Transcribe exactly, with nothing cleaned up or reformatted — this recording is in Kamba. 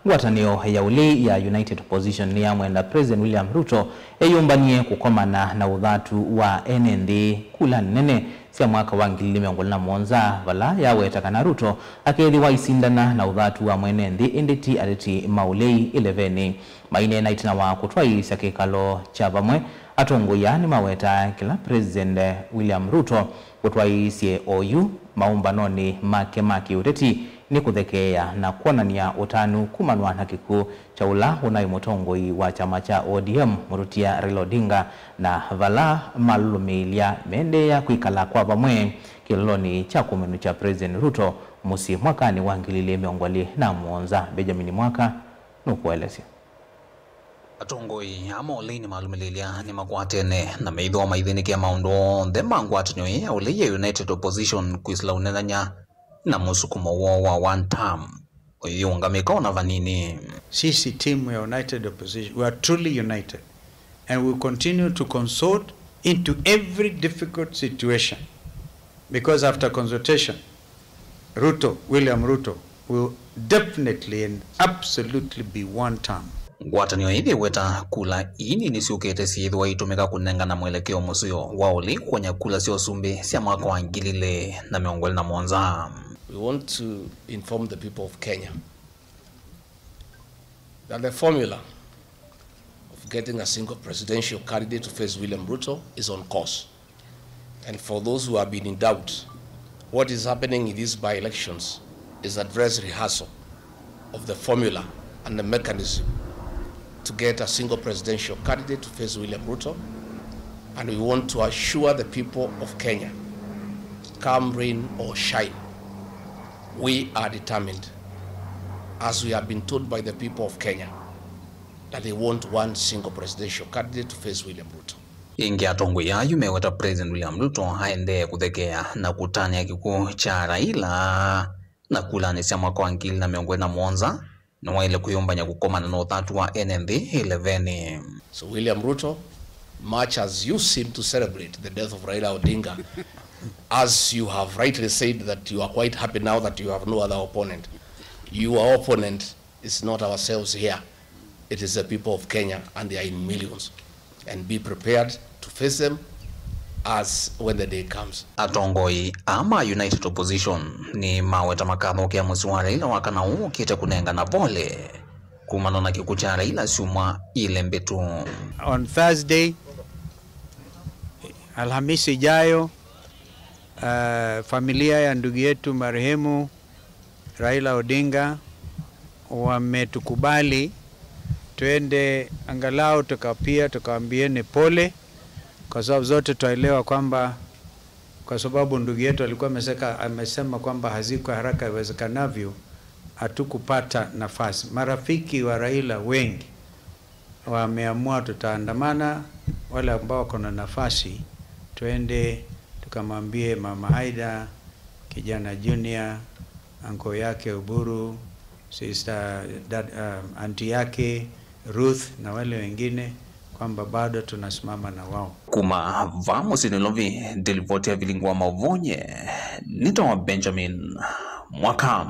Ngwatanĩo ya ũlei ya United Opposition nĩyamwenda President William Ruto eyũmbany'e kũkomana na ũthatu wa ene nthĩ kulanĩ nene sya mwaka wa ngili ilĩ mĩongo ĩlĩ na mũonza, vala yaweta kana Ruto akeethĩwa aisindana na ũthatu wa mwene nthĩ, ĩndĩ ti ateti ma ũlei ĩlevenĩ. Maineena ĩtina wa kũtwaĩĩsya kĩkalo kya vamwe, atongoi aa nĩmawetaa kĩla President William Ruto ũtwaĩĩsye oyu maũmbanonĩ make ma kĩũteti nĩ kũthekeea na kwonany'a ũtanu kumanwa na kĩkw'ũ kya ũla ũnaĩ mũtongoi wa kyama kya O D M, mũtũtia Raila Odinga, na vala malũlũmĩĩlya meendeea kwĩkala kwa vamwe kĩlolonĩ kya kũminũkya President Ruto mũsyĩ mwakanĩ wa ngili ilĩ mĩongo ĩlĩ na mũonza. Benjamin Mwaka nũkũelesya. Atongoi aa ma ũlei nĩmalũmĩlĩĩlya nĩmakwatene na meĩthĩwa maithĩnĩkĩa maũndũ onthe ma ngwatanĩo ĩĩ ya ũlei ya United Opposition kwĩsĩla ũnenany'a na mũsukumo woo wa one term ũyĩũngamĩka ona vanini. Sisi timu ya United Opposition, we are truly united and we continue to consult into every difficult situation, because after consultation, Ruto, William Ruto, will definitely and absolutely be one term. Ngwatanĩo ĩĩ yĩweta kula ii nini syũkĩte syĩthĩwa itũmĩka kũnengana mwelekeo mũseo wa ũlei kũkonya kula sya ũsumbĩ sya mwaka wa ngili ilĩ na mĩongo ĩlĩ na mũonza. We want to inform the people of Kenya that the formula of getting a single presidential candidate to face William Ruto is on course. And for those who have been in doubt, what is happening in these by-elections is a dress rehearsal of the formula and the mechanism to get a single presidential candidate to face William Ruto. And we want to assure the people of Kenya, come rain or shine, we are determined, as we have been told by the people of Kenya, that they want one single presidential candidate to face William Ruto. Ĩngĩ, atongoi ayu meweta President William Ruto aendee kũthekeea na kũtanĩa kĩkw'ũ kya Raila, na kulanĩ sya mwaka wa ngili na mĩongo ĩlĩ na mũonza nĩwaĩle kwĩyũmbany'a kũkomana na ũthatu wa ene nthĩ ĩlevenĩ. So William Ruto, much as you seem to celebrate the death of Raila Odinga, as you have rightly said that you are quite happy now that you have no other opponent, your opponent is not ourselves here. It is the people of Kenya, and they are in millions. And be prepared to face them as when the day comes. Atongoi aa ma United Opposition nĩmaweta makathokea mũsyĩ wa Raila wakana ũũ ũkĩte kũnengana vole kumana na kĩkw'ũ kya Raila syumwa ilĩ mbĩtu. On Thursday, Alhamisi ijayo, uh, familia ya ndugu yetu marehemu Raila Odinga wametukubali twende angalau tukapia tukaambieni pole, kwa sababu zote twaelewa kwamba, kwa sababu ndugu yetu alikuwa ameseka, amesema kwamba hazikwe haraka iwezekanavyo, hatukupata nafasi. Marafiki wa Raila wengi wameamua tutaandamana, wale ambao wako na nafasi, twende tukamwambie Mama Aida, kijana Junior, uncle yake Oburu, sister, dad, um, auntie yake Ruth na wale wengine, kwamba bado tunasimama na wao. Kuma vaa mũsyĩ Nairobi, ndilivoti ya vilingi wa mauvonye, nĩtawa Benjamin Mwaka.